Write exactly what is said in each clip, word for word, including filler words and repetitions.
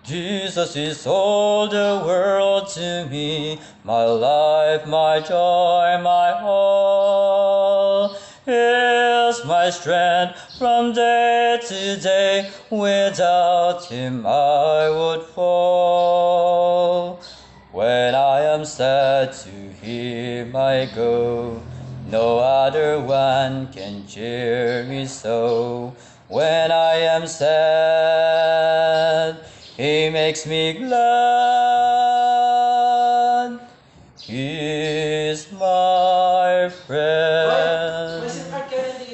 Jesus is all the world to me, my life, my joy, my all. He is my strength from day to day, without him I would fall. When I am sad, to him I go, no other one can cheer me so. When I am sad, he makes me glad. He is my friend.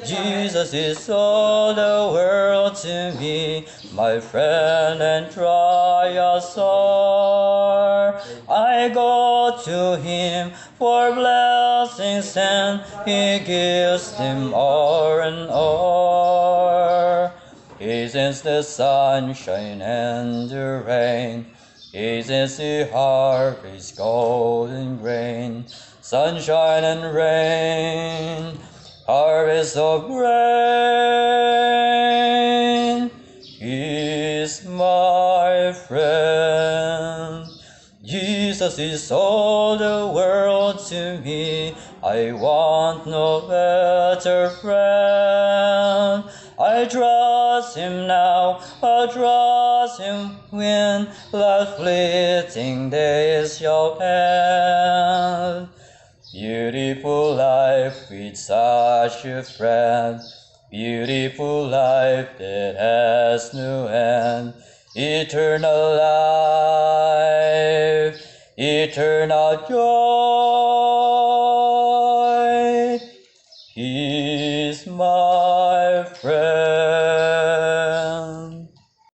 Jesus is all the world to me, my friend and trial sore. I go to him for blessings, and he gives them o'er and o'er. He sends the sunshine and the rain. He sends the harvest, golden grain, sunshine and rain, harvest of grain. He is my friend. Jesus is all the world to me. I want no better friend. I trust him now, I'll trust him when life's fleeting days shall end. Beautiful life with such a friend. Beautiful life that has no end. Eternal life, eternal joy. He is my friend.